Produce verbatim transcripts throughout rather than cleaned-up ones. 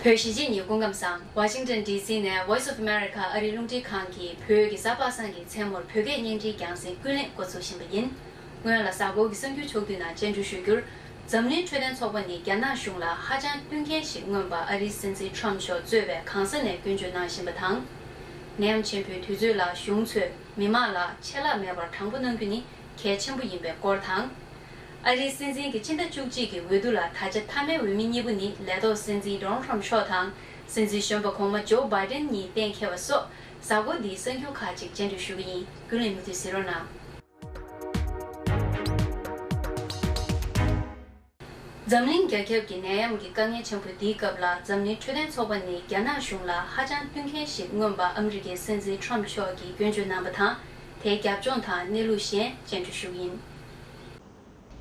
བོད་གཞིས་བྱེས་གཉིས་སྐུ་ཁམས་བཟང་། Washington D C ནས་Voice of America ཨ་རིའི་རླུང་འཕྲིན་ཁང་གིས་བོད་ཀྱི་གཟའ་པ་སངས་ཀྱི་མཚན་མོར་བོད་སྐད་བརྙན་འཕྲིན་རྒྱང་སྲིང་ཀུན་གླེང་འགོ་འཛུགས་བཞིན་པ་ཡིན། སྔོན་ལ་གཟའ་འཁོར་གྱི་གསར་འགྱུར་ཕྱོགས་བསྡུས་ནང་སྤྱན་འབུལ་ཞུ་རྒྱུར། འཛམ་གླིང་འཕྲོད་བསྟེན་ཚོགས་པ་ནི་རྒྱ་ནག་གཞུང་ལ་ཧ་ཅང་བསྟུན་མཁན་ཞིག་མངོན་པ་ཨ་རིའི་སྲིད་འཛིན་ཁྲོམ་མཆོག་གཙོས་པས་གང་ས་ནས་སྐྱོན་བརྗོད་གནང་བཞིན་པ་དང་། ནད་ཡམས་ཆེན་པོའི་དུས་ཚོད་ལ་གཞུང་ཚོས་མི་མང་ལ་ཆད་ལྷག་མེད་པར་དྲང་པོ་གནང་རྒྱུ་ནི་གལ་ཆེན་པོ་ཡིན་པའི་སྐོར་དང་། ཨ་རིའི་སྲིད་འཛིན་གྱི་ཕྱི་ཟླ་བཅུ་གཅིག་གི་འོས་བསྡུ་ལ་ད་ཆ་མཐའ་མའི་འོས་མི་གཉིས་པོ་ནི་ལས་ཐོག་སྲིད་འཛིན་Donald Trump མཆོག་དང་སྲིད་འཛིན་གཞོན་པ་གོང་མ་Joe Biden གཉིས་གཏན་འཁེལ་བ་སོགས་གཟའ་འཁོར་འདིའི་གསར་འགྱུར་ཁག་ཅིག་སྤྱན་འབུལ་ཞུ་གི་ཡིན། ཀུན་གླེང་མུ་མཐུད་གཟིགས་རོགས་གནང་། འཛམ་གླིང་རྒྱ་ཁྱབ་ཀྱི་ནད་ཡམས་ཀྱི་དཀའ་ངལ་ཆེན་པོ་འདིའི་སྐབས་ལ་འཛམ་གླིང་འཕྲོད་བསྟེན་ཚོགས་པ་ནི་རྒྱ་ནག་གཞུང་ལ་ཧ་ཅང་བསྟུན་མཁན་ཞིག་མངོན་པ་ཨ་མི་རི་ཀའི་སྲིད་འཛིན་Trump མཆོག་གིས་སྐྱོན་བརྗོད་གནང་པ་དང་། དེའི་རྒྱབ་ལྗོངས་དང་གནས་ལུགས་གཞན་སྤྱན་འབུལ་ཞུ་གི་ཡིན།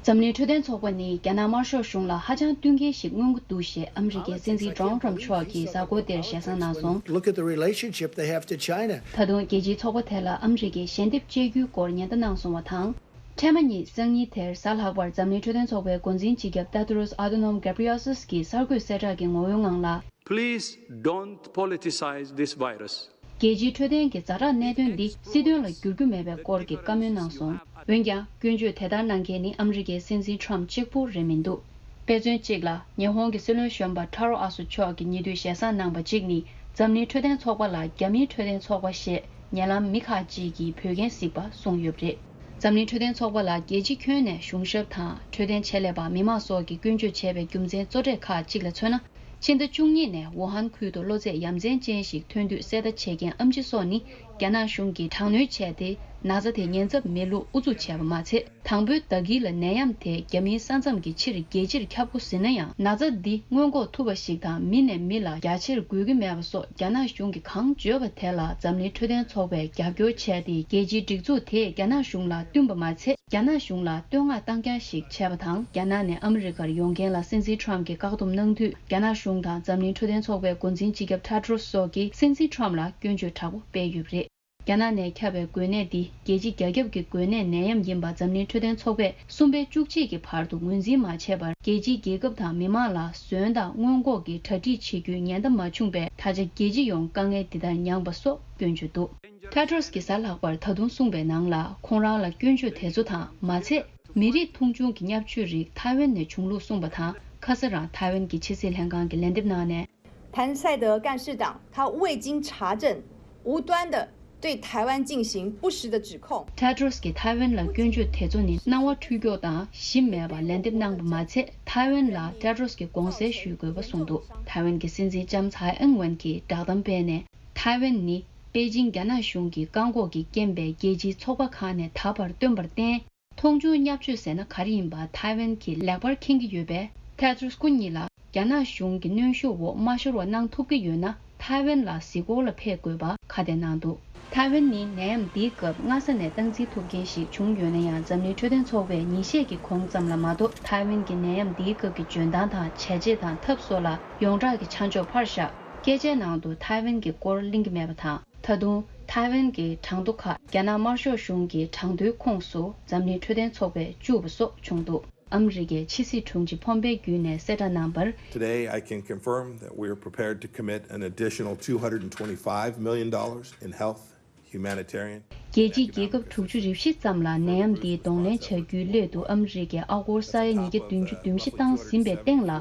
འཛམ་གླིང་འཕྲོད་བསྟེན་ཚོགས་པ་ནི་རྒྱ་ནག་དམར་ཤོག་གཞུང་ལ་ཧ་ཅང་བསྟུན་མཁན་ཞིག་མངོན་གྱི་འདུག་ཞེས་ཨ་མི་རི་ཀའི་སྲིད་འཛིན་Donald Trump མཆོག་གིས་གཟའ་འཁོར་དེར་ཞལ་བཟང་གནང་སོང་། Look at the relationship they have to China. ད་དུང་རྒྱལ་སྤྱིའི་ཚོགས་པ་དེ་ལ་ཨ་མི་རི་ཀས་ཞལ་འདེབས་སྤྲད་རྒྱུའི་སྐོར་ཉེན་བརྡ་གནང་སོང་བ་དང་། ཕྲད་མ་ཉིད་སང་ཉིན་དེར་གཟའ་ལྷག་པར་འཛམ་གླིང་འཕྲོད་བསྟེན་ཚོགས་པའི་འགོ་འཛིན་སྤྱི་ཁྱབ་Tedros Adhanom Ghebreyesus གྱིས་གསར་འགོད་གསལ་བསྒྲགས་ཀྱི་ངོ་བོའི་ངང་ལ། Please don't politicize this virus. རྒྱལ་སྤྱིའི་འཕྲོད་བསྟེན་གྱི་ཛ་དྲག་གནད་དོན་འདི་སྲིད་དོན་ལ་བསྒྱུར་རྒྱུ་མེད་པའི་སྐོར་གྱི་བཀའ་མོལ་གནང་སོང་། འོན་ཀྱང་སྐྱོན་བརྗོད་དེ་ལྟར་གནང་མཁན་ནི་ཨ་མི་རི་ཀའི་སྲིད་འཛིན་Trump གཅིག་པུ་རེད་མི་འདུག་དཔེ་མཚོན་གཅིག་ལ་ཉི་ཧོང་གི་སྲིད་བློན་གཞོན་པ་Taro Aso མཆོག་གིས་ཉེ་དུས་ཞལ་བཟང་གནང་པ་གཅིག་ནི་འཛམ་གླིང་འཕྲོད་བསྟེན་ཚོགས་པ་ལ་རྒྱ་མིའི་འཕྲོད་བསྟེན་ཚོགས་པ་ཞེས་ཉེ་ལམ་མི་ཁག་ཅིག་གིས་བོད་འགན་གཟིགས་པ་གསུངས་ཡོད་པ་རེད། འཛམ་གླིང་འཕྲོད་བསྟེན་ཚོགས་པ་ལ་རྒྱལ་སྤྱི་ཁྱོན་ནས་གཞུང་ཞབས་དང་འཕྲོད་བསྟེན་ཆེད་ལས་པ་མི་མང་སོགས་ཀྱིས་སྐྱོན་བརྗོད་བྱས་པའི་རྒྱུ་མཚན་གཙོ་གྲས་ཁག་ཅིག་ལ་མཚོན་ན། ཕྱི་ཟླ་བཅུ་གཉིས་ནས་ཝུ་ཧན་ཁུལ་དུ་གློ་ཚད་ཡ་མཚན་ཅན་ཞིག་ཐོན་དུས་གསལ་བརྡ་བྱེད་མཁན་ཨེམ་ཆི་སོགས་ནི་རྒྱ་ནག་གཞུང་གིས་དྲག་གནོན་བྱས་ཏེ་ན་ཚ་དེ་ཉེན་ཚབས་མེད་ལུགས་ཨུ་ཚུགས་བྱས་པ་མ་ཚད། དང་པོའི་ཟླ་དཀྱིལ་ལ་ནད་ཡམས་དེ་རྒྱ་མིའི་ས་མཚམས་ཀྱི་ཕྱིར་རྒྱལ་སྤྱིར་ཁྱབ་འགོ་ཟིན་ན་ཡང་ན་ཚ་འདི་སྔོན་འགོག་ཐུབ་པ་ཞིག་དང་མི་ནས་མི་ལ་རྒྱ་ཆེར་འགོས་ཀྱི་མེད་པ་སོགས་རྒྱ་ནག་གཞུང་གིས་གང་བརྗོད་པ་དེ་ལ་འཛམ་གླིང་འཕྲོད་བསྟེན་ཚོགས་པས་རྒྱབ་སྐྱོར་བྱས་ཏེ་རྒྱལ་སྤྱིའི་སྒྲིག་འཛུགས་དེས་རྒྱ་ནག་གཞུང་ལ་བསྟུན་པ་མ་ཚད། རྒྱ་ནག་གཞུང་ལ་བསྟོད་བསྔགས་བཏང་རྐྱང་ཞིག་བྱས་པ་དང་། རྒྱ་ནག་ནས་ཨ་མི་རི་ཀར་ཡོང་མཁན་ལ་སྲིད་འཛིན་Trump གྱིས་བཀག་སྡོམ་གནང་དུས། རྒྱ་ནག་གཞུང་དང་འཛམ་གླིང་འཕྲོད་བསྟེན་ཚོགས་པའི་འགོ་འཛིན་སྤྱི་ཁྱབ་Tedros སོགས་ཀྱིས་སྲིད་འཛིན་Trump ལ་སྐྱོན་བརྗོད་དྲག་པོ་སྤེལ་ཡོད་པ་རེད། རྒྱ་ནག་ནས་ཁྱབ་པའི་འགོས་ནད་འདི་རྒྱལ་སྤྱི་རྒྱ་ཁྱབ་ཀྱི་འགོས་ནད་ནད་ཡམས་ཡིན་པ་འཛམ་གླིང་འཕྲོད་བསྟེན་ཚོགས་པས་གསུམ་པའི་བཅུ་གཅིག་གི་བར་དུ་ངོས་འཛིན་མ་བྱས་པར། རྒྱལ་སྤྱིའི་རྒྱལ་ཁབ་དང་མི་མང་ལ་ཟོན་དང་སྔོན་འགོག་གི་གྲ་སྒྲིག་བྱེད་རྒྱུའི་ཉེན་བརྡ་མ་བྱུང་བས། ད་ཆ་རྒྱལ་སྤྱི་ཡོངས་དཀའ་ངལ་འདི་ལྟར་མྱངས་པ་སོགས་སྐྱོན་བརྗོད་འདུག Tedros གྱིས་གཟའ་ལྷག་པར་ད་དུང་གསུངས་པའི་ནང་ལ། ཁོང་རང་ལ་སྐྱོན་བརྗོད་དེ་ཚོ་དང་མ་ཚད། མི་རིགས་མཐོང་ཆུང་གི་བརྙས་བཅོས་རིགས་ཐའེ་ཝན་ནས་བྱུང་ལུགས་གསུངས་པ་དང་། ཁ་སང་རང་ཐའེ་ཝན་གྱི་ཕྱི་སྲིད་ལྷན་ཁང་གི་ལན་འདེབས་ནང་ནས། 潘塞德干事长他未经查证，无端的对台湾进行不实的指控。 Tedros གྱིས་ཐའེ་ཝན་ལ་སྐྱོན་བརྗོད་དེ་ཚོ་ནི་སྣང་བ་འཁྲུལ་འཁྱོག་དང་གཞི་མེད་པ་ལན་འདེབས་གནང་པ་མ་ཚད། ཐའེ་ཝན་ལ་Tedros གྱིས་དགོངས་སེལ་ཞུ་དགོས་པ་གསུངས་འདུག་ཐའེ་ཝན་གྱི་སྲིད་འཛིན་ལྕམ་ཚའེ་ཨེན་ཝེན་གྱིས་བསྒྲགས་གཏམ་སྤེལ་ནས། ཐའེ་ཝན་ནི་པེ་ཅིང་རྒྱ་ནག་གཞུང་གིས་བཀག་འགོག་གི་རྐྱེན་པས་རྒྱལ་སྤྱིའི་ཚོགས་པ་ཁག་ནས་ད་བར་བཏོན་པར་བརྟེན། མཐོང་ཆུང་བརྙས་བཅོས་ཟེར་ན་ག་རེ་ཡིན་པ་ཐའེ་ཝན་གྱིས་ལེགས་པར་མཁྱེན་གྱི་ཡོད་པས། Tedros ཁོ་གཉིས་ལ་རྒྱ་ནག་གཞུང་གི་གནོན་ཤུགས་འོག་མ་ཤོར་བ་གནང་ཐུབ་ཀྱི་ཡོད་ན། ཐའེ་ཝན་ལ་གཟིགས་སྐོར་ལ་ཕེབས་དགོས་པ་ཁ་གཏད་གནང་འདུག་ཐའེ་ཝན་ནི་ནད་ཡམས་འདིའི་སྐབས་སྔ་ས་ནས་སྟངས་འཛིན་ཐུབ་མཁན་ཞིག་བྱུང་ཡོད་ན་ཡང་། འཛམ་གླིང་འཕྲོད་བསྟེན་ཚོགས་པས་ཉིན་ཤས་ཀྱི་གོང་ཙམ་ལ་མ་གཏོགས། ཐའེ་ཝན་གྱི་ནད་ཡམས་འདིའི་སྐབས་ཀྱི་འཇོན་ཐང་དང་བྱས་རྗེས་དང་ཐབས་སོགས་ལ་ཡོངས་གྲགས་ཀྱི་ཆ་འཇོག་ཕར་བཞག་སྐད་ཆའི་ནང་དུ་ཐའེ་ཝན་གྱི་སྐོར་གླེང་གི་མེད་པ་དང་། ད་དུང་ཐའེ་ཝན་གྱི་གྲངས་ཐོ་ཁག་རྒྱ་ནག་དམར་ཤོག་གཞུང་གི་གྲངས་ཐོའི་ཁོངས་སུ་འཛམ་གླིང་འཕྲོད་བསྟེན་ཚོགས་པས་བཅུག་པ་སོགས་བྱུང་འདུག་ཨ་མི་རི་ཀའི་ཕྱི་སྲིད་དྲུང་ཆེ་ཕོམ་པེ་ཡོ་ནས་གསལ་བསྒྲགས་གནང་བར། Today, I can confirm that we are prepared to commit an additional two hundred twenty-five million dollars in health, humanitarian, རྒྱལ་སྤྱིའི་རྒྱལ་ཁབ་དྲུག་ཅུ་རེ་བཞི་ཙམ་ལ་ནད་ཡམས་འདིའི་གདོང་ལེན་བྱ་རྒྱུའི་སླད་དུ་ཨ་མི་རི་ཀས་ཨ་སྒོར་ས་ཡ་ཉིས་བརྒྱ་བདུན་ཅུ་དོན་བཞི་བཏང་ཟིན་པའི་སྟེང་ལ།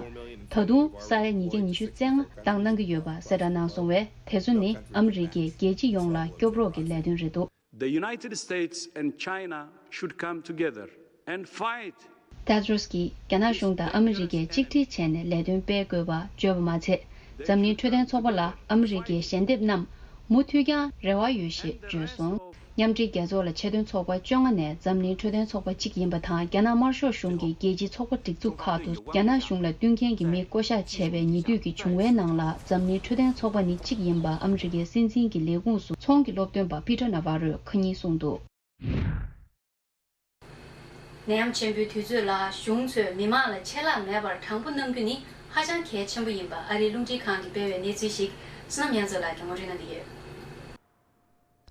ད་དུང་ས་ཡ་ཉིས་བརྒྱ་ཉི་ཤུ་རྩ་ལྔ་བཏང་གནང་གི་ཡོད་པ་གསལ་བསྒྲགས་གནང་སོང་བས། དེ་ཚོ་ནི་ཨ་མི་རི་ཀས་རྒྱལ་སྤྱི་ཡོངས་ལ་སྐྱོབ་རོགས་ཀྱི་ལས་དོན་རེད་འདུག The United States and China should come together and fight. Tedros གྱིས་རྒྱ་ནག་གཞུང་དང་ཨ་མི་རི་ཀས་གཅིག་སྒྲིལ་བྱས་ནས་ལས་དོན་སྤེལ་དགོས་པ་བརྗོད་པ་མ་ཚད། འཛམ་གླིང་འཕྲོད་བསྟེན་ཚོགས་པ་ལ་ཨ་མི་རི་ཀའི་ཞལ་འདེབས་རྣམས་མུ་མཐུད་ཀྱང་རེ་བ་ཡོད་ཞེས་བརྗོད་སོང་། མཉམ་འབྲེལ་རྒྱལ་ཚོགས་ལ་ཆེད་དོན་ཚོགས་པ་བཅོ་ལྔ་ནས་འཛམ་གླིང་འཕྲོད་བསྟེན་ཚོགས་པ་གཅིག་ཡིན་པ་དང་། རྒྱ་ནག་དམར་ཤོག་གཞུང་གིས་རྒྱལ་སྤྱིའི་ཚོགས་པ་སྒྲིག་འཛུགས་ཁག་ཏུ་རྒྱ་ནག་གཞུང་ལ་བསྟུན་མཁན་གྱི་མི་བསྐོ་གཞག་བྱས་པའི་ཉེ་དུས་ཀྱི་བྱུང་བའི་ནང་ལ། འཛམ་གླིང་འཕྲོད་བསྟེན་ཚོགས་པ་ནི་གཅིག་ཡིན་པ་ཨ་མི་རི་ཀའི་སྲིད་འཛིན་གྱི་ལས་ཁུངས་སུ་ཚོང་གི་སློབ་སྟོན་པ་པི་ཏྲ་ན་ཝ་རོས་ཁ་ཉིན་གསུངས་འདུག་ནད་ཡམས་ཆེན་པོའི་དུས་ཚོད་ལ་གཞུང་ཚོས་མི་མང་ལ་ཆད་ལྷག་མེད་པར་དྲང་པོ་གནང་རྒྱུ་ནི་ཧ་ཅང་གལ་ཆེན་པོ་ཡིན་པ་ཨ་རིའི་རླུང་འཕྲིན་ཁང་གིས་སྤེལ་བའི་གནས་ཚུལ་ཞིག་བསོད་ནམས་ཉང་ཚོ་ལགས་ཀྱིས་ངོ་སྤྲོད་གནང་གི་ཡོད།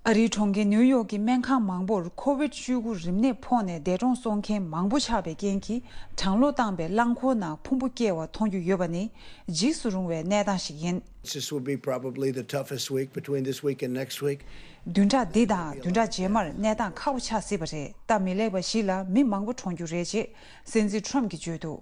ཨ་རིའི་གྲོང་ཁྱེར་ནིའུ་ཡོག་གི་སྨན་ཁང་མང་པོར་ཁོ་བིད་བཅུ་དགུ་རིམས་ནད་ཕོག་ནས་འདས་གྲོངས་སོང་མཁན་མང་པོ་ཆགས་པའི་རྐྱེན་གྱིས། གྲང་གློ་བཏང་པའི་རླངས་འཁོར་ནང་ཕུང་པོ་བསྐྱལ་བ་མཐོང་རྒྱུ་ཡོད་པ་ནི་འཇིགས་སུ་རུང་བའི་གནས་སྟངས་ཤིག་ཡིན། This will be probably the toughest week between this week and next week. བདུན་ཕྲག་འདི་དང་བདུན་ཕྲག་རྗེས་མར་གནས་སྟངས་ཁག་པོ་ཆགས་སྲིད་པ་རེད། སྟབས་མི་ལེགས་པ་ཞིག་ལ་མི་མང་པོ་གྲོངས་རྒྱུ་རེད་ཅེས་སྲིད་འཛིན་ཁྲོམ་གྱིས་བརྗོད་འདུག་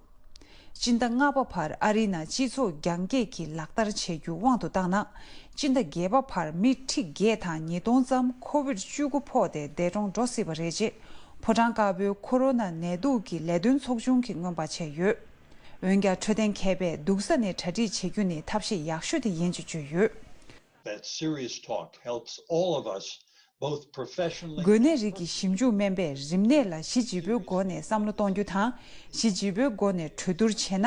སྤྱི་ཟླ་ལྔ་པ་བར་ཨ་རིའི་ནང་སྤྱི་ཚོགས་རྒྱང་བཀྱེད་ཀྱིས་ལག་བསྟར་བྱེད་རྒྱུ་དབང་དུ་བཏང་ན། སྤྱི་ཟླ་བརྒྱད་པ་བར་མི་ཁྲི་བརྒྱད་དང་ཉིས་སྟོང་ཙམ་ཁོ་བིད་བཅུ་དགུ་ཕོག་སྟེ་འདས་གྲོངས་འགྲོ་སྲིད་པ་རེད་ཅེས་ཕོ་བྲང་དཀར་པོའི་ཁོ་རོ་ན་ནད་དུག་གི་ལས་དོན་ཚོགས་ཆུང་གིས་སྔོན་དཔག་བྱས་ཡོད། འོན་ཀྱང་འཕྲོད་བསྟེན་མཁས་པས་སྡུག་ས་ནས་གྲ་སྒྲིག་བྱེད་རྒྱུ་ནི་ཐབས་ཤེས་ཡག་ཤོས་དེ་ཡིན་ཅེས་བརྗོད་ཡོད། That serious talk helps all of us, both professionally འགོས་ནད་རིགས་ཀྱི་ཞིབ་འཇུག་སྨན་པས་རིམས་ནད་ལ་གཞི་བྱེད་པོའི་སྒོ་ནས་བསམ་བློ་གཏོང་རྒྱུ་དང་། གཞི་བྱེད་པོའི་སྒོ་ནས་གྲོས་བསྡུར་བྱས་ན།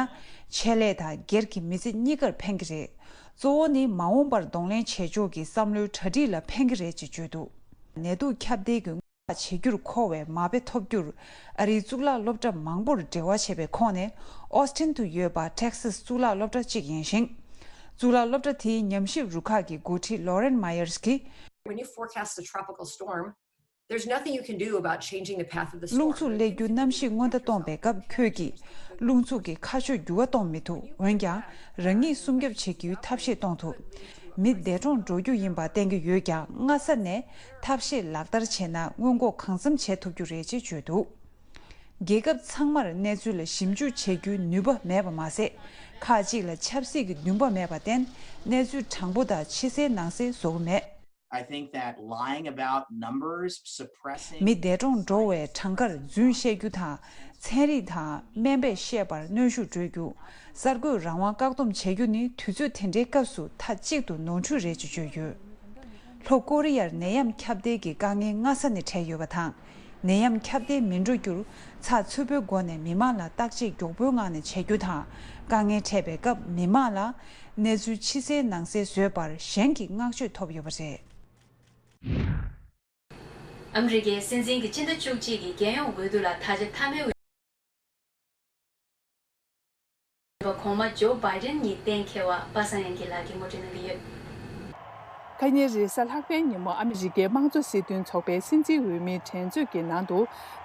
ཆེད་ལས་དང་སྒེར་གྱི་མི་ཚེ་གཉིས་ཀར་ཕན་གྱི་རེད། གཙོ་བོ་ནི་མ་འོངས་པར་གདོང་ལེན་བྱེད་ཕྱོགས་ཀྱི་བསམ་བློའི་གྲ་སྒྲིག་ལ་ཕན་གྱི་རེད་ཅེས་བརྗོད་འདུག་ནད་དུག་ཁྱབ་གདལ་གྱི་བྱེད་རྒྱུར་མཁོ་བའི་མ་དཔེ་ཐོབ་རྒྱུར་ཨ་རིའི་གཙུག་ལག་སློབ་གྲྭ་མང་པོར་འབྲེལ་བ་བྱས་པའི་ཁོངས་ནས་ཨོ་སི་ཊིན་དུ་ཡོད་པ་ཊེག་སཱས་གཙུག་ལག་སློབ་གྲྭ་གཅིག་ཡིན་ཞིང་། གཙུག་ལག་སློབ་གྲྭ་དེའི་ཉམས་ཞིབ་རུ་ཁག་གི་འགོ་ཁྲིད་ལོ་རེན་མ་ཡར་སི་གིས། When you forecast a tropical storm, there's nothing you can do about changing the path of the རླུང་འཚུབ་སླེབས་རྒྱུ་གནམ་གཤིས་སྔོན་བརྡ་གཏོང་པའི་སྐབས་ཁྱོད་ཀྱིས་རླུང་འཚུབ་ཀྱི་ཁ་ཕྱོགས་འགྱུར་བ་གཏོང་མི་ཐུབ། འོན་ཀྱང་། རང་ཉིད་སྲུང་སྐྱོབ་བྱེད་རྒྱུའི་ཐབས་ཤེས་གཏོང་ཐུབ། མི་འདས་གྲོངས་འགྲོ་རྒྱུ་ཡིན་པ་བསྟན་གྱི་ཡོད་ཀྱང་། སྔ་ས་ནས་ཐབས་ཤེས་ལག་བསྟར་བྱས་ན་སྔོན་འགོག་གང་འཚམ་བྱེད་ཐུབ་རྒྱུ་རེད་ཅེས་བརྗོད་འདུག་རྒྱལ་ཁབ་ཚང་མར་གནས་ཚུལ་ལ་ཞིབ་འཇུག་བྱེད་རྒྱུའི་ནུས་པ་མེད་པ་མ་ཟད། ཁག་ཅིག་ལ་ཆབ་སྲིད་ཀྱི་འདུན་པ་མེད་པར་བརྟེན། གནས་ཚུལ་དྲང་པོ་དང་ཕྱི་གསལ་ནང་གསལ་བཟོ་གི་མེད། I think that lying about numbers, suppressing མི་འདས་གྲོངས་འགྲོ་བའི་གྲངས་ཀར་རྫུན་བཤད་རྒྱུ་དང་། ཚན་རིག་དང་སྨན་པས་བཤད་པར་གནོན་ཤུགས་སྤྲོད་རྒྱུ། གསར་འགོད་རང་དབང་བཀག་སྡོམ་བྱེད་རྒྱུ་ནི་དུས་ཚོད་དེ་འདྲའི་སྐབས་སུ་མཐའ་གཅིག་ཏུ་ནོར་འཁྲུལ་རེད་ཅེས་བརྗོད་ཡོད། ལྷོ་ཀོ་རི་ཡར་ནད་ཡམས་ཁྱབ་གདལ་གྱི་དཀའ་ངལ་སྔ་ས་ནས་འཕྲད་ཡོད་པ་དང་། ནད་ཡམས་ཁྱབ་གདལ་མི་འགྲོ་རྒྱུར་ཚགས་ཚུད་པོའི་སྒོ་ནས་མི་མང་ལ་བརྟག་དཔྱད་མགྱོགས་པོའི་ངང་ནས་བྱེད་རྒྱུ་དང་། དཀའ་ངལ་འཕྲད་པའི་སྐབས་མི་མང་ལ་གནས་ཚུལ་ཕྱི་གསལ་ནང་གསལ་བཟོས་པར་གཞན་གྱིས་བསྔགས་བརྗོད་ཐོབ་ཡོད་པ་རེད། ཨ་མི་རི་ཀའི་སྲིད་འཛིན་གྱི་སྤྱི་ཟླ་བཅུ་གཅིག་གི་རྒྱལ་ཡོངས་འོས་བསྡུ་ལ་ད་ཆ་མཐའ་མའི་འོས། པ་གོང་མ་ཇོ་བྷའི་ཌེན་གཉིས་གཏན་འཁེལ་བ་པ་སངས་དབྱངས་སྐྱིད་ལགས་ཀྱིས་ངོ་སྤྲོད་གནང་གི་ཡོད། ཁ་ཉིན་རེས་གཟའ་ལྷག་པའི་ཉིན་མོ་ཨ་མི་རི་ཀའི་དམངས་གཙོ་སྲིད་དོན་ཚོགས་པའི་སྲིད་འཛིན་འོས་མིའི་འགྲན་རྩོད་ཀྱི་ནང་དུ་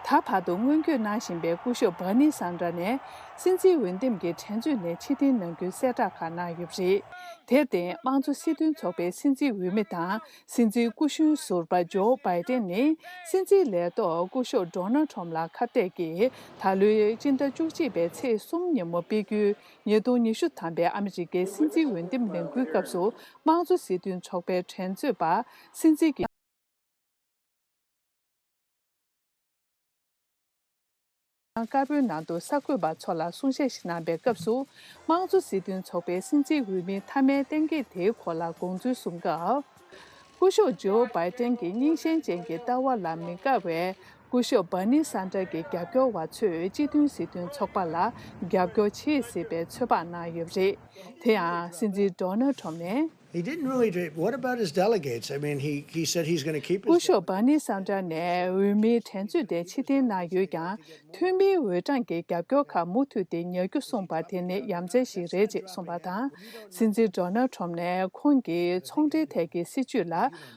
ད་བར་དུ་སྔོན་སྐྱོད་གནང་བཞིན་པའི་སྐུ་ཞབས་བྷར་ནི་སན་ཌར་ནས་སྲིད་འཛིན་འོས་འདེམས་ཀྱི་འགྲན་རྩོད་ནས་ཕྱིར་འཐེན་གནང་རྒྱུའི་གསལ་བསྒྲགས་ཁག་གནང་ཡོད་པ་རེད། དེར་བརྟེན་དམངས་གཙོ་སྲིད་དོན་ཚོགས་པའི་སྲིད་འཛིན་འོས་མི་དང་། སྲིད་འཛིན་སྐུ་གཞོན་ཟུར་པ་ཇོ་བྷའི་ཏན་ནི་སྲིད་འཛིན་ལས་ཐོག་སྐུ་ཞབས་ཌོ་ནལ་ཁྲོམ་ལ་ཁ་གཏད་ཀྱིས་ད་ལོའི་སྤྱི་ཟླ་བཅུ་གཅིག་པའི་ཚེས་གསུམ་ཉིན་མོ་སྤེལ་རྒྱུའི་ཉིས་སྟོང་ཉི་ཤུ་ཐམ་པའི་ཨ་མི་རི་ཀའི་སྲིད་འཛིན་འོས་འདེམས་ལས་འགུལ་སྐབས་སུ་དམངས་གཙོ་སྲིད་དོན་ཚོགས་པའི་འགྲན་རྩོད་པ་སྲིད་འཛིན་གྱི། དཀར་པོའི་ནང་དུ་གསར་འགོད་པ་ཚོ་ལ་གསུང་བཤད་ཞིག་གནང་པའི་སྐབས་སུ། དམངས་གཙོ་སྲིད་དོན་ཚོགས་པའི་སྲིད་འཛིན་འོས་མི་མཐའ་མའི་གཏན་འཁེལ་དེའི་སྐོར་ལ་དགོངས་ཚུལ་གསུང་སྐབས། སྐུ་ཞབས་ཇོ་བྷའི་ཏན་གྱི་རྙིང་ཞེན་ཅན་གྱི་ལྟ་བ་ལ་མི་དགའ་བའི་སྐུ་ཞབས་བྷར་ནི་སན་ཌར་གྱི་རྒྱབ་སྐྱོར་བ་ཚོས་སྤྱི་མཐུན་སྲིད་དོན་ཚོགས་པ་ལ་རྒྱབ་སྐྱོར་བྱེད་སྲིད་པའི་ཚོད་དཔག་གནང་ཡོད་པ་རེད། དེ་ཡང་སྲིད་འཛིན་ཌོ་ནལ་ཁྲོམ་ནས། He didn't really do. What about his delegates? I mean, he, he said he's going to keep his སྐུ་ཞབས་བྷར་ནི་སན་ཌར་ནས་འོས་མིའི་འགྲན་རྩོད་དེ་ཕྱིར་འཐེན་གནང་ཡོད་ཀྱང་། འཐུས་མིའི་འོས་གྲངས་ཀྱི་རྒྱབ་སྐྱོར་ཁག་མུ་མཐུད་དེ་ཉར་རྒྱུ་གསུངས་པ་དེ་ནི་ཡ་མཚན་ཞིག་རེད་ཅེས་གསུངས་པ་དང་། སྲིད་འཛིན་ཌོ་ནལ་ཁྲོམ་ནས་ཁོང་གིས་ཚོང་འབྲེལ་ཐད་ཀྱི་སྲིད་བྱུས་ལ་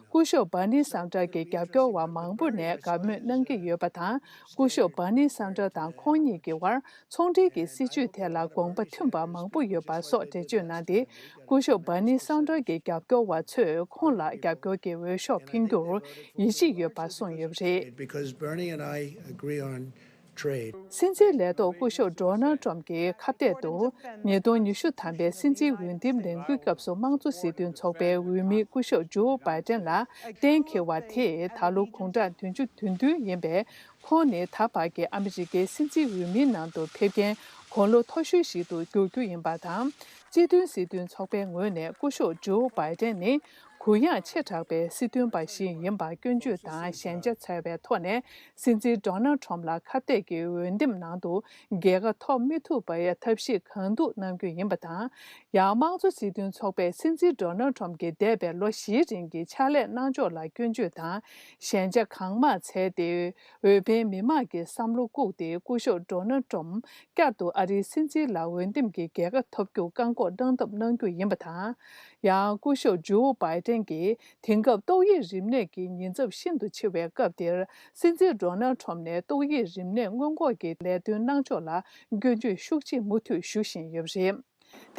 སྐུ་ཞབས་བྷར་ནི་སན་ཌར་གྱི་རྒྱབ་སྐྱོར་བ་མང་པོ་ནས་དགའ་མོས་གནང་གི་ཡོད་པ་དང་། སྐུ་ཞབས་བྷར་ནི་སན་ཌར་དང་ཁོང་གཉིས་ཀྱི་དབར། ཚོང་འབྲེལ་གྱི་སྲིད་བྱུས་ཐད་ལ་དགོངས་པ་མཐུན་པ་མང་པོ་ཡོད་པ་སོགས་འགྲེལ་བརྗོད་གནང་སྟེ། སྐུ་ཞབས་བྷར་ནི་སན་ཌར་གྱི་རྒྱབ་སྐྱོར་བ་ཚོས་ཁོང་ལ་རྒྱབ་སྐྱོར་གྱི་འོས་ཤོག་འཕེན་རྒྱུར་ཡིད་ཆེས་ཡོད་པ་གསུངས་ཡོད་པ་རེད། Because Bernie and I agree on trade. སྲིད་འཛིན་ལས་ཐོག་སྐུ་ཞབས་ཌོ་ནལ་ཁྲོམ་གྱི་ཁ་གཏད་དུ། ཉིས་སྟོང་ཉི་ཤུ་ཐམ་པའི་སྲིད་འཛིན་འོས་འདེམས་ལས་འགུལ་སྐབས་སུ་དམངས་གཙོ་སྲིད་དོན་ཚོགས་པའི་འོས་མི་སྐུ་ཞབས་ཇོ་བྷའི་ཏན་ལ་གཏན་འཁེལ་བ་དེས་ད་ལོ་དགུང་གྲངས་བདུན་ཅུ་དོན་བདུན་ཡིན་པའི། ཁོང་ནི་ད་བར་གྱི་ཨ་མི་རི་ཀའི་སྲིད་འཛིན་འོས་མིའི་ནང་དུ་ཕེབས་མཁན་དགུང་ལོ་མཐོ་ཤོས་ཤིག་ཏུ་འགྱུར་རྒྱུ་ཡིན་པ་དང་། སྤྱི་མཐུན་སྲིད་དོན་ཚོགས་པའི་ངོས་ནས་སྐུ་ཞབས་ཇོ་བྷའི་ཏན་ནི་གུ་ཡངས་ཆེ་དྲགས་པའི་སྲིད་དོན་པ་ཞིག་ཡིན་པ་སྐྱོན་བརྗོད་དང་ཞན་ཆ་འཚོལ་བའི་ཐོག་ནས། སྲིད་འཛིན་ཌོ་ནལ་ཁྲོམ་ལ་ཁ་གཏད་ཀྱི་འོས་འདེམས་ནང་དུ་རྒྱལ་ཁ་ཐོབ་མི་ཐུབ་པའི་ཐབས་ཤེས་གང་ཐུབ་གནང་རྒྱུ་ཡིན་པ་དང་། ཡང་དམངས་གཙོ་སྲིད་དོན་ཚོགས་པས་སྲིད་འཛིན་ཌོ་ནལ་ཁྲོམ་གྱི་འདས་པའི་ལོ་བཞིའི་རིང་གི་ཕྱག་ལས་གནང་ཕྱོགས་ལ་སྐྱོན་བརྗོད་དང་ཞན་ཆ་གང་མང་འཚོལ་ཏེ། འོས་འཕེན་མི་མང་གི་བསམ་བློ་བཀུག་སྟེ། སྐུ་ཞབས་ཌོ་ནལ་ཏྲམ་བསྐྱར་དུ་ཨ་རིའི་སྲིད་འཛིན་ལ་འོས་འདེམས་ཀྱི་རྒྱལ་ཁ་ཐོབ་རྒྱུར་བཀག་འགོག་གནང་ཐབས་གནང་རྒྱུ་ཡིན་པ་དང་། ཡང་སྐུ་ཞབས་ཇོ་བྷའི་ཏན་གྱིས་དེང་སྐབས་ཏོག་དབྱིབས་རིམས་ནད་ཀྱི་ཉེན་ཚབས་ཤིན་ཏུ་ཆེ་བའི་སྐབས་འདིར། སྲིད་འཛིན་ཌོ་ནལ་ཁྲོམ་ནས་ཏོག་དབྱིབས་རིམས་ནད་སྔོན་འགོག་གི་ལས་དོན་གནང་ཕྱོགས་ལ་སྐྱོན་བརྗོད་ཤུགས་ཆེ་མུ་མཐུད་ཞུ་བཞིན་ཡོད་པ་རེད།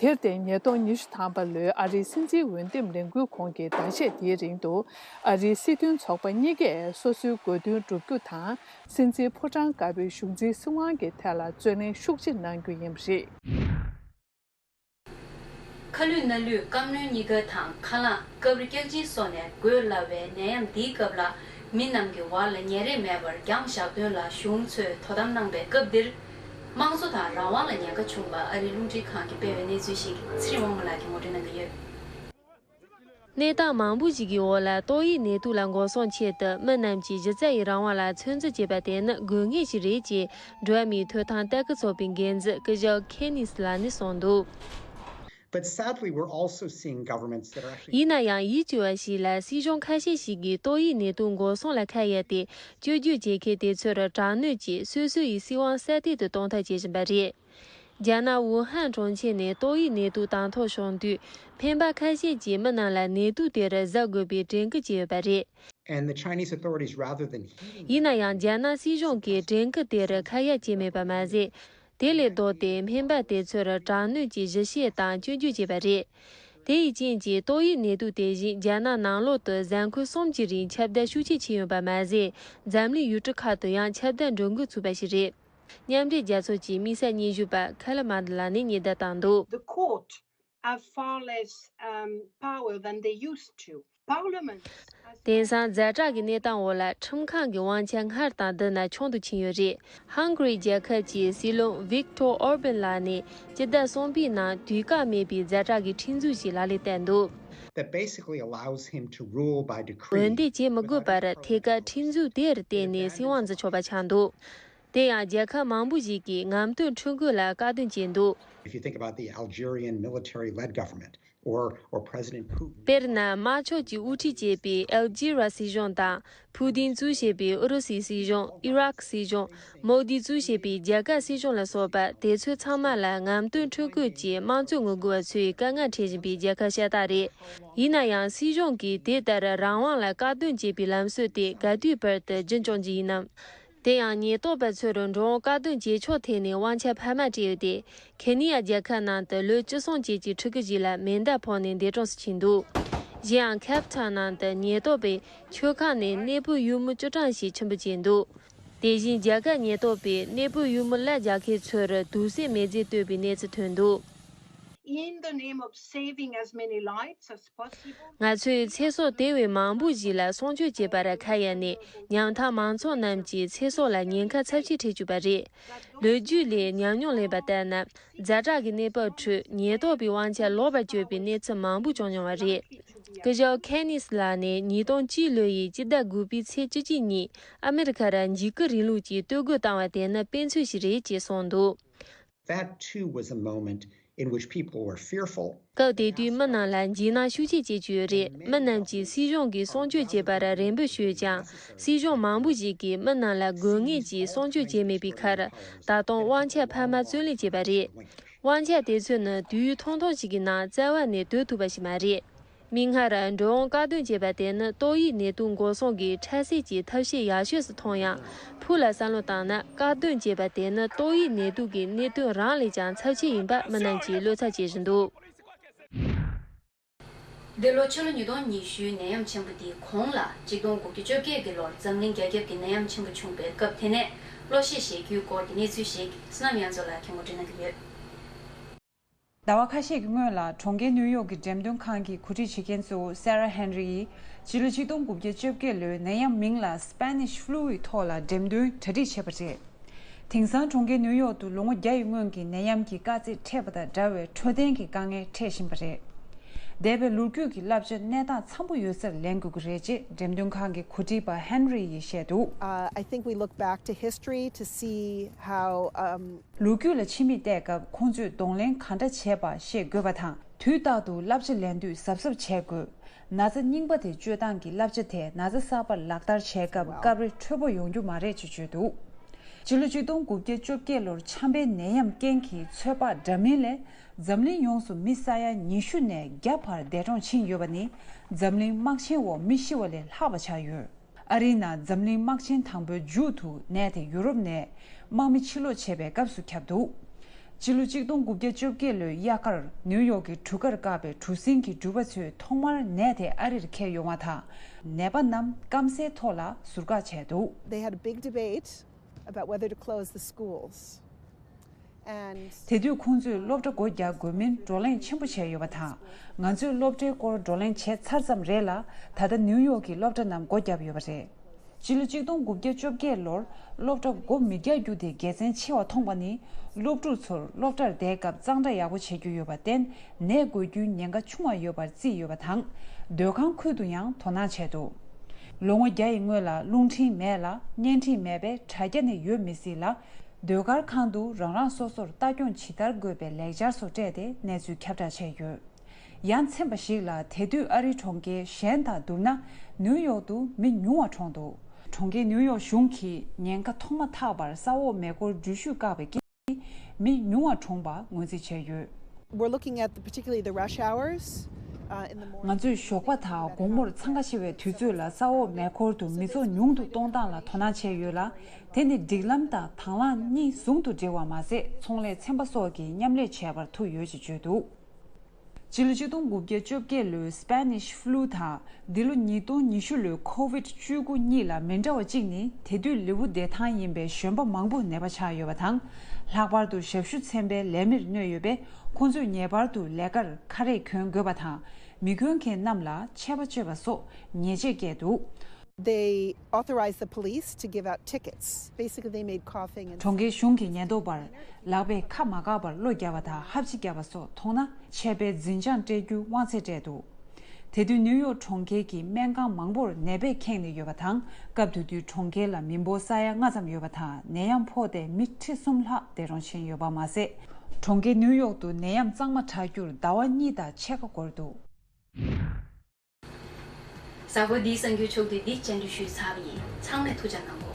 དེར་བརྟེན། ཉིས་སྟོང་ཉི་ཤུ་ཐམ་པ་ལོའི་ཨ་རིའི་སྲིད་འཛིན་འོས་འདེམས་ལས་འགུལ་གོང་གི་ཟླ་ཤས་འདིའི་རིང་དུ། ཨ་རིའི་སྲིད་དོན་ཚོགས་པ་གཉིས་ཀས་སོ་སོའི་དགོས་འདུན་བསྒྲུབ་རྒྱུ་དང་། སྲིད་འཛིན་ཕོ་བྲང་དཀར་པོའི་གཞུང་འཛིན་སྲིད་དབང་གི་ཐད་ལ་རྩོད་ལེན་ཤུགས་ཆེ་གནང་རྒྱུ་ཡིན་པ་རེད། ཁ་ལུད་སྣ་ལུད་རྐང་སྣོན་གཉིས་ཀ་དང་ཁ་རླངས་སྐབས་རེ་སྐྱག་གཅིན་སོགས་ནས་འགོས་སླ་བའི་ནད་ཡམས་འདིའི་སྐབས་ལ། མི་རྣམས་ཀྱི་བར་ལ་ཉེ་རེས་མེད་པར་རྒྱང་བཞག་དོན་ལ་གཞུང་ཚོས་དོ་དམ་གནང་པའི་སྐབས་འདིར། དམངས་གཙོ་དང་རང་དབང་ལ་ཉེན་ཁ་བྱུང་བ་ཨ་རིའི་རླུང་འཕྲིན་ཁང་གིས་སྤེལ་བའི་གནས་ཚུལ་ཞིག་ཚེ་རིང་དབང་མོ་ལགས་ཀྱིས་ངོ་སྤྲོད་གནང་གི་ཡོད། གནས་སྟངས་མང་པོ་ཞིག་གི་འོག་ལ་ཏོག་དབྱིབས་ནད་དུག་ལ་འགོག་སྲུང་ཆེད་དུ་མི་རྣམས་ཀྱིས་གཞི་རྩ་ཡི་རང་དབང་ལ་ཚོད་འཛིན་བྱེད་པ་དེ་ནི་དགོས་ངེས་ཤིག་རེད་ཅེས་འགྲོ་བ་མིའི་ཐོབ་ཐང་ལྟ་སྐུལ་ཚོགས་པའི་འགན་འཛིན་སྐུ་ཞབས་ཁེ་ནིས་ལགས་ནས་གསུངས་འདུག But sadly, we're also seeing governments that are actually ཡིན་ན་ཡང་ཡིད་སྐྱོ་བ་ཞིག་ལ་སྲིད་གཞུང་ཁ་ཤས་ཤིག་གིས་ཏོག་དབྱིབས་ནད་དུག་འགོག་སྲུང་ལ་ཁ་གཡར་ཏེ་སྐྱོན་བརྗོད་བྱེད་མཁན་དེ་ཚོར་དྲག་གནོན་གྱིས་སོ་སོ་ཡི་སྲིད་དབང་གསལ་སྟོན་དུ་གཏོང་ཐབས་བྱེད་བཞིན་པ་རེད། རྒྱ་ནག་ཝུ་ཧན་གྲོང་ཁྱེར་ནས་ཏོག་དབྱིབས་ནད་དུག་དང་ཐོག་བྱུང་དུས་སྨན་པ་ཁ་ཤས་ཀྱིས་མི་རྣམས་ལ་ནད་དུག་དེར་གཟབ་དགོས་པའི་དྲན་སྐུལ་བྱས་ཡོད་པ་རེད། And the Chinese authorities, rather than heeding ཡིན་ན་ཡང་རྒྱ་ནག་སྲིད་གཞུང་གིས་དྲན་སྐུལ་དེར་ཁ་ཡ་བྱས་མེད་པ་མ་ཟད། དེ་ལས་ལྡོག་སྟེ་སྨན་པ་དེ་ཚོར་དྲག་གནོན་གྱིས་གཞི་བཤད་དང་སྐྱོན་བརྗོད་བྱས་པ་རེད། དེ་ཡི་རྐྱེན་གྱིས་ཏོག་དབྱིབས་ནད་དུག་དེ་བཞིན་རྒྱ་ནག་ནང་ལོགས་སུ་གཟའ་འཁོར་གསུམ་གྱི་རིང་ཁྱབ་གདལ་ཤུགས་ཆེ་ཕྱིན་ཡོད་པ་མ་ཟད། འཛམ་གླིང་ཡུལ་གྲུ་ཁག་ཏུ་ཡང་ཁྱབ་གདལ་འགྲོ་འགོ་ཚུགས་པ་ཞིག་རེད། མཉམ་འབྲེལ་རྒྱལ་ཚོགས་ཀྱི་དམིགས་བསལ་སྙན་ཞུ་པ་ཁ་ལ་མ་ཌི་ལགས་ནས་ཉེན་བརྡ་བཏང་འདུག The court have far less, um, power than they used to. Parliament has དེང་སང་ཛ་དྲག་གི་གནས་སྟངས་འོག་ལ་ཁྲིམས་ཁང་གི་དབང་ཆ་སྔར་དང་བསྡུར་ན་ཆུང་དུ་ཕྱིན་ཡོད་རེད། ཧང་གྷ་རི་རྒྱལ་ཁབ་ཀྱི་སྲིད་བློན་ཝིག་ཏོར་ཨོར་བན་ལགས་ནས་སྤྱི་ཟླ་གསུམ་པའི་ནང་དུས་བཀག་མེད་པའི་ཛ་དྲག་གི་ཁྲིམས་འཛུགས་ཤིག་ལག་ལེན་བསྟར་འདུག That basically allows him to rule by decree འོན་ཏེ་བྱེད་མི་དགོས་པར་ཐད་ཀར་ཁྲིམས་འཛུགས་དེར་བརྟེན་ནས་སྲིད་དབང་འཛིན་ཆོག་པ་ཆགས་འདུག་དེ་ཡང་རྒྱལ་ཁབ་མང་པོ་ཞིག་གིས་རྔམ་སྟོན་ཁྲིམས་འགལ་ལ་བཀག་སྡོམ་བྱས་འདུག If you think about the Algerian military-led government or, or President Putin དཔེར་ན་དམར་ཕྱོགས་ཀྱིས་དབུ་ཁྲིད་བྱས་པའི་ཨལ་ཇི་ར་སྲིད་གཞུང་དང་། ཕུ་ཏིན་གཙོས་བྱས་པའི་ཨུ་རུ་སུའི་སྲིད་གཞུང་། ཨི་རག་སྲིད་གཞུང་། མོ་དི་གཙོས་བྱས་པའི་རྒྱ་གར་སྲིད་གཞུང་ལ་སོགས་པ་དེ་ཚོ་ཚང་མ་ལ་རྔམ་སྟོན་ཁྲིམས་འགལ་གྱིས་དམངས་གཙོའི་ངོ་རྒོལ་བ་ཚོས་དཀའ་ངལ་འཕྲད་བཞིན་པའི་རྒྱལ་ཁབ་ཤ་སྟག་རེད། ཡིན་ན་ཡང་སྲིད་གཞུང་གིས་དེ་ལྟར་རང་དབང་ལ་བཀག་སྡོམ་བྱེད་པའི་ལམ་སྲོལ་དེ་ག་དུས་བར་དུ་རྒྱུན་སྐྱོང་རྒྱུ་ཡིན་ནམ། དེ་ཡང་ཉེན་རྟོག་པ་ཚོར་འགྲོ་འོང་བཀག་སྡོམ་བྱེད་ཕྱོགས་ཐད་ནས་དབང་ཆ་འཕར་མ་སྤྲད་ཡོད་དེ། ཁེ་ནི་ཡ་རྒྱལ་ཁབ་ནང་དུ་ལོ་བཅུ་གསུམ་ཅན་གྱི་ཕྲུ་གུ་ཞིག་ལ་མེ་མདའ་ཕོག་ནས་འདས་གྲོངས་སུ་ཕྱིན་འདུག་གཞན་ཡང་ཁེབ་ཐའོན་ནང་དུ་ཉེན་རྟོག་པས་མཆོད་ཁང་ནས་གནས་སྤོས་ཡུ་མོ་བཅུ་གྲངས་ཤིག་ཆུན་པོ་བྱས་འདུག་དེ་བཞིན་རྒྱ་གར་ཉེན་རྟོག་པས་གནས་སྤོས་ཡུ་མོ་གླ་རྒྱག་མཁན་ཚོར་དུག་སེལ་མེ་རྫས་སྟོན་པའི་གནས་ཚུལ་ཐོན་འདུག In the name of saving as many lives as possible, ང་ཚོས་ཚེ་སྲོག་དེ་བས་མང་པོ་ཞིག་ལ་སྲུང་སྐྱོབ་བྱེད་པར་ཁ་གཡར་ནས་ཉམ་ཐག་མང་ཚོགས་རྣམས་ཀྱི་ཚེ་སྲོག་ལ་ཉེན་ཁ་ཚབས་ཆེ་འཕྲད་བཅུག་པ་རེད། ལོ་རྒྱུས་ལས་ཉམས་མྱོང་ལེན་པ་ལྟར་ན། ཛ་དྲག་གི་གནས་བབ་ཁྲོད་ཉེན་རྟོག་པའི་དབང་ཆ་ལོག་པར་སྤྱོད་པའི་གནས་ཚུལ་མང་པོ་བྱུང་མྱོང་བ་རེད། སྐུ་ཞབས་ཁེ་ནིས་ལགས་ནས་ཉིས་སྟོང་གཅིག་ལོ་ཡི་སྤྱི་ཟླ་དགུ་པའི་ཚེས་བཅུ་གཅིག་ཉིན་ཨ་མེ་རི་ཁ་ར་འཇིགས་སྐུལ་རིང་ལུགས་ཀྱིས་སྟོད་རྒོལ་བཏང་བ་དེ་ནི་དཔེ་མཚོན་ཞིག་རེད་ཅེས་གསུངས་འདུག That too was a moment in which people were fearful. སྐབས་དེ་དུས་མི་རྣམས་ལ་འཇིགས་སྣང་ཤུགས་ཆེ་སྐྱེས་བཅུག་ཡོད་རེད། མི་རྣམས་ཀྱིས་སྲིད་གཞུང་གིས་སྲུང་སྐྱོབ་བྱེད་པར་རེ་འབོད་ཞུས་ཀྱང་། སྲིད་གཞུང་མང་པོ་ཞིག་གིས་མི་རྣམས་ལ་དགོས་ངེས་ཀྱི་སྲུང་སྐྱོབ་བྱས་མེད་པའི་ཁར། ད་དུང་དབང་ཆ་འཕར་མ་བརྩོན་ལེན་བྱས་པ་རེད། དབང་ཆ་དེ་ཚོ་ནི་དུས་ཡུན་ཐུང་ཐུང་ཞིག་གི་ནང་རྩ་བ་ནས་སྡོད་ཐུབ་པ་ཞིག་མ་རེད། མིག་སྔར་འགྲོ་འོང་བཀག་སྡོམ་བྱས་པ་དེ་ནི་ཏོག་དབྱིབས་ནད་དུག་འགོག་སྲུང་གི་འཕྲལ་སེལ་གྱི་ཐབས་ཤེས་ཡག་ཤོས་སུ་མཐོང་ཡང་། ཕུགས་ལ་བསམ་བློ་བཏང་ན་བཀག་སྡོམ་བྱས་པ་དེ་ནི་ཏོག་དབྱིབས་ནད་དུག་གི་གནད་དོན་རང་ལས་ཀྱང་ཚབས་ཆེ་ཡིན་པ་མི་རྣམས་ཀྱིས་བློ་འཚབ་བྱེད་བཞིན་འདུག་འདི་ལོ་ཕྱི་ལོ་ཉིས་སྟོང་ཉི་ཤུའི་ནད་ཡམས་ཆེན་པོ་འདིའི་གོང་ལ་ཆིག་སྟོང་དགུ་བརྒྱ་བཅོ་བརྒྱད་ཀྱི་ལོར་འཛམ་གླིང་རྒྱ་ཁྱབ་ཀྱི་ནད་ཡམས་ཆེན་པོ་བྱུང་བའི་སྐབས་དེ་ནས་གློ་ཤས་བཞེས་རྒྱུའི་སྐོར་གྱི་གནས་ཚུལ་ཞིག་བསོད་ནམས་དབྱངས་མཚོ་ལགས་ཀྱིས་ངོ་སྤྲོད་གནང་གི་ཡོད། ཟླ་བ་ཁ་ཤས་ཀྱི་སྔོན་ལ་གྲོང་ཁྱེར་ནིའུ་ཡོག་གི་འགྲེམས་སྟོན་ཁང་གི་གོ་སྒྲིག་བྱེད་མཁན་གཙོ་བོ་སེ་ར་ཧེན་རི་ཡིས་ཕྱི་ལོ་ཆིག་སྟོང་དགུ་བརྒྱ་བཅོ་བརྒྱད་ལོའི་ནད་ཡམས་མིང་ལ་Spanish flu ཡི་ཐོག་ལ་འགྲེམས་སྟོན་གྲ་སྒྲིག་བྱས་པ་རེད། དེང་སང་གྲོང་ཁྱེར་ནིའུ་ཡོག་ཏུ་ལོ་ངོ་བརྒྱ་ཡི་སྔོན་གྱི་ནད་ཡམས་ཀྱི་དཀའ་ཚེགས་འཕྲད་པ་དང་འདྲ་བའི་འཕྲོད་བསྟེན་གྱི་དཀའ་ངལ་འཕྲད་བཞིན་པ་རེད། འདས་པའི་ལོ་རྒྱུས་ཀྱི་བསླབ་བྱ་གནས་སྟངས་འཚམ་པོ་ཡོད་སར་ལེན་དགོས་ཀྱི་རེད་ཅེས་འགྲེམས་སྟོན་ཁང་གི་གོ་སྒྲིག་པ་ཧེན་རི་ཡིས་བཤད་འདུག Uh, I think we look back to history to see how, um, ལོ་རྒྱུས་ལ་ཕྱི་མིག་བལྟས་སྐབས་ཁོང་ཚོས་གདོང་ལེན་ག་འདྲ་བྱས་པ་ཤེས་དགོས་པ་དང་། དུས་རྟག་ཏུ་བསླབ་བྱ་ལེན་དུས་གཟབ་གཟབ་བྱེད་དགོས། ན་ཚ་རྙིང་པ་དེ་བཅོས་སྟངས་ཀྱི་བསླབ་བྱ་དེ་ན་ཚ་གསར་པར་ལག་བསྟར་བྱེད་སྐབས་སྐབས་རེ་འཕྲོད་པོ་ཡོང་རྒྱུ་མ་རེད་ཅེས་བརྗོད་འདུག་སྤྱི་ལོ་ཆིག་སྟོང་དགུ་བརྒྱ་བཅོ་བརྒྱད་ལོར་ཆམ་པའི་ནད་ཡམས་རྐྱེན་གྱིས་ཚོད་དཔག་འདྲ་མིན་ལས་འཛམ་གླིང་ཡོངས་སུ་མི་ས་ཡ་ཉི་ཤུ་ནས་བརྒྱ་བར་འདས་གྲོངས་ཕྱིན་ཡོད་པ་ནི་འཛམ་གླིང་དམག་ཆེན་འོག་མི་ཤི་བ་ལས་ལྷག་པ་ཆགས་ཡོད། ཨ་རིའི་ནང་འཛམ་གླིང་དམག་ཆེན་དང་པོའི་མཇུག་ཏུ་ནད་དེ་ཡུ་རོབ་ནས་དམག་མི་ཕྱིར་ལོག་བྱས་པའི་སྐབས་སུ་ཁྱབ་འདུག་སྤྱི་ལོ་ཆིག་སྟོང་དགུ་བརྒྱ་བཅོ་བརྒྱད་ལོའི་དབྱར་ཁར་ནིའུ་ཡོག་གི་གྲུ་ཁར་བཀག་པའི་གྲུ་གཟིངས་ཀྱི་འགྲུལ་པ་ཚོས་ཐོག་མར་ནད་དེ་ཨ་རིར་འཁྱེར་ཡོང་བ་དང་། ནད་པ་རྣམས་སྐམ་སའི་ཐོག་ལ་ཟུར་བཀག་བྱས་འདུག They had a big debate about whether to close the schools. And དེ་དུས་ཁོང་ཚོས་སློབ་གྲྭ་སྒོ་རྒྱག་དགོས་མིན་བགྲོ་གླེང་ཆེན་པོ་བྱས་ཡོད་པ་དང་། ང་ཚོས་སློབ་གྲྭའི་སྐོར་བགྲོ་གླེང་བྱས་ཚར་ཙམ་རེད་ལ། ད་ལྟ་ནིའུ་ཡོག་གི་སློབ་གྲྭ་རྣམས་སྒོ་བརྒྱབ་ཡོད་པ་རེད། སྤྱི་ལོ་ཆིག་སྟོང་དགུ་བརྒྱ་བཅོ་བརྒྱད་ལོར་སློབ་གྲྭ་སྒོ་མི་རྒྱག་རྒྱུ་དེ་དགེ་མཚན་ཆེ་བ་མཐོང་པ་ནི། སློབ་ཕྲུག་ཚོར་སློབ་གྲྭར་བསྡད་སྐབས་གཙང་སྦྲ་ཡག་པོ་བྱེད་རྒྱུ་ཡོད་པར་བརྟེན། ནད་འགོས་རྒྱུའི་ཉེན་ཁ་ཆུང་བ་ཡོད་པར་བརྩིས་ཡོད་པ་དང་། སྡོད་ཁང་ཁུལ་དུ་ཡང་དོ་སྣང་བྱས་འདུག་ལོ་ངོ་བརྒྱ་ཡི་སྔོན་ལ་རླུང་འཕྲིན་མེད་ལ་བརྙན་འཕྲིན་མེད་པས་དྲ་རྒྱ་ནས་ཡོད་མི་སྲིད་ལ། ཟློས་གར་ཁང་དུ་རང་རང་སོ་སོར་ལྟ་སྐྱོང་ཇི་ལྟར་དགོས་པའི་ལེགས་སྦྱར་སོགས་སྤྲད་དེ་གནས་ཚུལ་ཁྱབ་བསྒྲགས་བྱས་ཡོད། ཡ་མཚན་པ་ཞིག་ལ་དེ་དུས་ཨ་རིའི་གྲོང་ཁྱེར་གཞན་དང་བསྡུར་ན་ནིའུ་ཡོག་ཏུ་མི་ཉུང་བ་གྲོངས་འདུག་གྲོང་ཁྱེར་ནིའུ་ཡོག་གཞུང་གིས་ཉེན་ཁ་ཐོག་མ་ཐག་པར་ས་འོག་མེ་འཁོར་འགྲུལ་བཞུད་བཀག་པའི་རྐྱེན་གྱིས་མི་ཉུང་བ་གྲོངས་པ་ངོས་འཛིན་བྱས་ཡོད། We're looking at the, particularly the rush hours uh, in the morning. ང་ཚོས་ཞོགས་པ་དང་དགོང་མོར་འཚང་ཁ་ཆེ་བའི་དུས་ཚོད་ལ་ས་འོག་མེ་འཁོར་དུ་མི་ཚོགས་ཉུང་དུ་གཏོང་སྟངས་ལ་དོ་སྣང་བྱས་ཡོད་ལ། དེ་ནི་སྒྲིག་ལམ་དང་དང་བླངས་གཉིས་ཟུང་དུ་འབྲེལ་བ་མ་ཟད་ཚོང་ལས་ཚན་པ་སོགས་ཀྱིས་མཉམ་ལས་བྱས་པར་ཐུག་ཡོད་ཅེས་བརྗོད་འདུག་སྤྱི་ལོ་ཆིག་སྟོང་དགུ་བརྒྱ་བཅོ་བརྒྱད་ལོའི་Spanish flu དང་འདི་ལོ་ཉིས་སྟོང་ཉི་ཤུ་ལོའི་COVID བཅུ་དགུ་གཉིས་ལ་མི་འདྲ་བ་གཅིག་ནི་དེ་དུས་ལེའུ་བསྡད་ཐང་ཡིན་པའི་གཞོན་པ་མང་པོ་ནད་པ་ཆགས་ཡོད་པ་དང་། ལྷག་པར་དུ་ཞབས་ཞུ་ཚན་པའི་ལས་མིར་གནོད་ཡོད་པས་ཁོང་ཚོས་ངེས་པར་དུ་ལས་ཀར་ཁ་རས་གྱོན་དགོས་པ་དང་། མི་གྱོན་མཁན་རྣམས་ལ་ཆད་པ་གཅོད་པ་སོགས་ཉེས་ཆད་བཀལ་འདུག They authorized the police to give out tickets. Basically, they made coughing and གྲོང་ཁྱེར་གཞུང་གིས་ཉེན་རྟོག་པར་ལག་པས་ཁ་མ་བཀག་པར་གློ་བརྒྱབ་པ་དང་ཧབ་སྦྲིད་བརྒྱབ་པ་སོགས་མཐོང་ན་ཆད་པའི་འཛིན་བྱང་སྤྲད་རྒྱུའི་དབང་ཚད་སྤྲད་འདུག་དེ་དུས་ནིའུ་ཡོག་གྲོང་ཁྱེར་གྱི་སྨན་ཁང་མང་པོར་ནད་པས་ཁེངས་ནས་ཡོད་པ་དང་། སྐབས་དེ་དུས་གྲོང་ཁྱེར་ལ་མི་འབོར་ས་ཡ་ལྔ་ཙམ་ཡོད་པ་དང་ནད་ཡམས་ཕོག་སྟེ་མི་ཁྲི་གསུམ་ལྷག་འདས་གྲོངས་ཕྱིན་ཡོད་པ་མ་ཟད། གྲོང་ཁྱེར་ནིའུ་ཡོག་ཏུ་ནད་ཡམས་གཙང་མ་དྲག་རྒྱུར་ཟླ་བ་གཉིས་དང་ཕྱེད་ཀ་འགོར་འདུག་གཟའ་འཁོར་འདིའི་གསར་འགྱུར་ཕྱོགས་བསྡུས་འདི་བཅར་འདྲི་ཞུས་ཚར་བ་ཡིན། ཚང་མས་ཐུགས་ཅག་གནང་གོ།